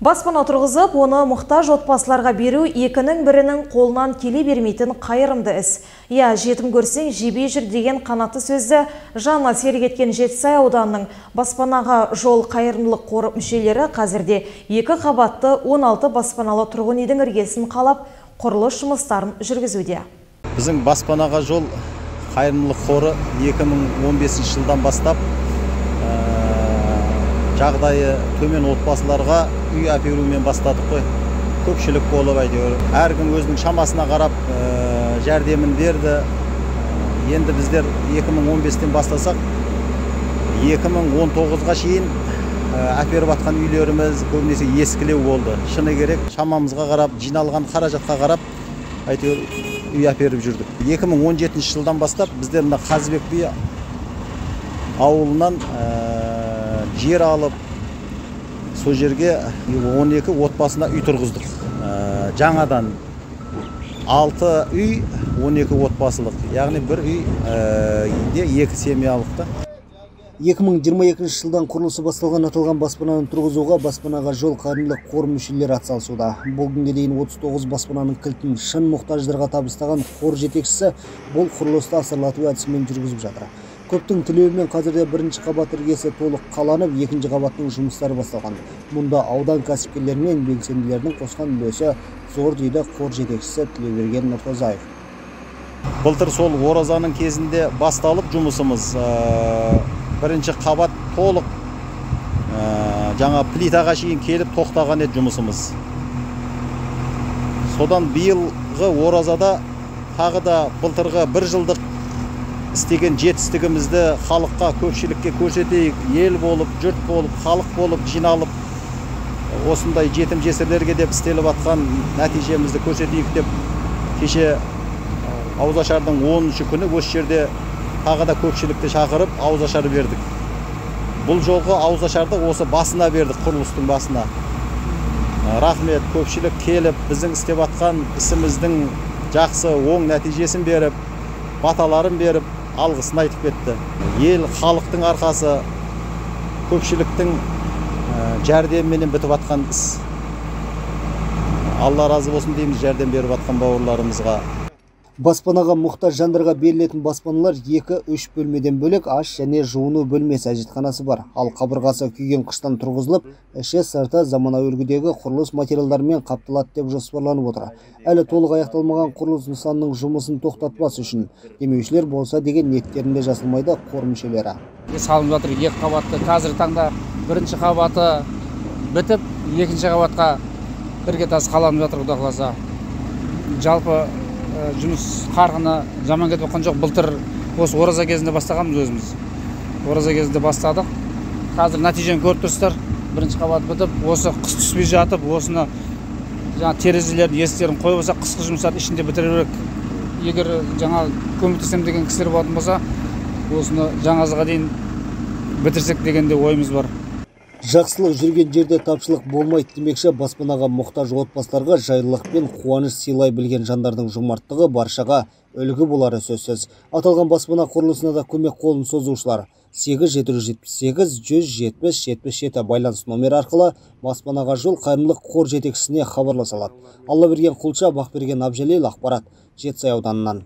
Баспана тұрғызып, оны мұқтаж отбасыларға беру екінің бірінің қолынан келе бермейтін қайырымды іс. Иә, жетім көрсең жебей жүр деген қанатты сөзді жанына серік еткен Жетісай ауданының баспанаға жол қайырымдылық қоры мүшелері қазірде 2 қабатты 16 баспаналы тұрғын үйдің іргесін қалап, құрылыс жұмыстарын жүргізуде. Біздің баспанаға жол қайырымдылық қоры 2015 жылдан бастап жағдайы төмен отбасыларға үй әперумен бастадық қой. Көпшілік болып әйтеуір. Әркім өзінің шамасына қарап жәрдемін берді. Енді біздер 2015-тен бастасақ, 2019-ға шейін әперіп атқан үйлеріміз көбінесе ескілеу болды. Шыны керек, шамамызға қарап, жиналған қаражатқа қарап әйтеуір үй әперіп жүрдік. 2017 жылдан бастап біздер мына Қазыбек би ауылынан жер алып, сол жерге 12 отбасына үй тұрғыздық. Жаңадан 6 үй 12 отбасылық, яғни бір үйде 2 семьялықты. 2022 жылдан құрылысы басталған аталған баспананы тұрғызуға баспанаға жол қайырымдылық қор мүшелері атсалысуда. Бұл күнге дейін 39 баспананың кілтін шын мұқтаждарға табыстаған қор жетекшісі бұл құрылысты асарлату әдісімен жүргізіп жатыр. Көптің тілеуімен қазірде бірінші қабат іргесі толық қаланып, екінші қабаттың жұмыстары басталған. Мұнда аудан кәсіпкерлері мен белсенділердің қосқан үлесі зор дейді қор жетекшісі Тілеуберген Нұртазаев. Былтыр сол оразаның кезінде басталып жұмысымыз, бірінші қабат толық жаңа плитаға шейін келіп тоқтаған еді жұмысымыз. Содан биылғы оразада тағы да былтырғы бір жылдық істеген жетістігімізді халыққа, көпшілікке көрсетейік, ел болып, жұрт болып, халық болып жиналып, осындай жетім жесірлерге деп істеліп атқан нәтижемізді көрсетейік деп кеше ауызашардың 10 күні осы жерде тағы да көпшілікті шақырып ауызашар бердік. Бұл жолғы ауызашарды осы басына бердік, құрылыстың басына. Рахмет, көпшілік келіп біздің істеп атқан ісіміздің жақсы оң нәтижесін беріп, баталарын беріп, алғысын айтып кетті. Ел, халықтың арқасы, көпшіліктің жәрдеміменен бітіп атқан іс. Алла разы болсын дейміз жәрдем беріп атқан бауырларымызға. Баспанаға мұқтаж жандарға берілетін баспаналар 2-3 бөлмеден бөлек аш және жуыну бөлмесі әжетханасы бар. Ал қабырғасы күйген қыштан тұрғызылып, іші сырты заманауи үлгідегі құрылыс материалдарымен қапталады деп жоспарланып отыр. Әлі толық аяқталмаған құрылыс нысанының жұмысын тоқтатпас үшін демеушілер болса деген ниеттерінде жасалмайды қор мүшелері. Салынып жатыр 2 қабатты. Қазіргі таңда бірінші қабаты бітіп, екінші қабатқа іргетас қаланып жатыр, құда қаласа. Жалпы жұмыс қарқыны жаман кетіп жатқан жоқ. Былтыр осы ораза кезінде бастағанбыз өзіміз. Ораза кезінде бастадық. Қазір нәтижені көріп тұрсыздар. Бірінші қабат бітіп, осы қыс түспей жатып, осыны жаңа терезелерін, есіктерін қойып алсақ, қысқы жұмыстарды ішінде бітіру керек. Егер жаңа көмектесемін деген кісілер болатын болса, осыны жаңа жылға дейін бітірсек деген де ойымыз бар. Жақсылық жүрген жерде тапшылық болмайды демекші, баспанаға мұқтаж отбасыларға жайлылық пен қуаныш сыйлай білген жандардың жомарттығы баршаға үлгі болары сөзсіз. Аталған баспана құрылысына да көмек қолын созушылар 8 778 170 77 байланыс номері арқылы баспанаға жол қайырымдылық қор жетекшісіне хабарласа алады. Аллаберген Құлша, Бақберген Абжалил, ақпарат, Жетісай ауданынан.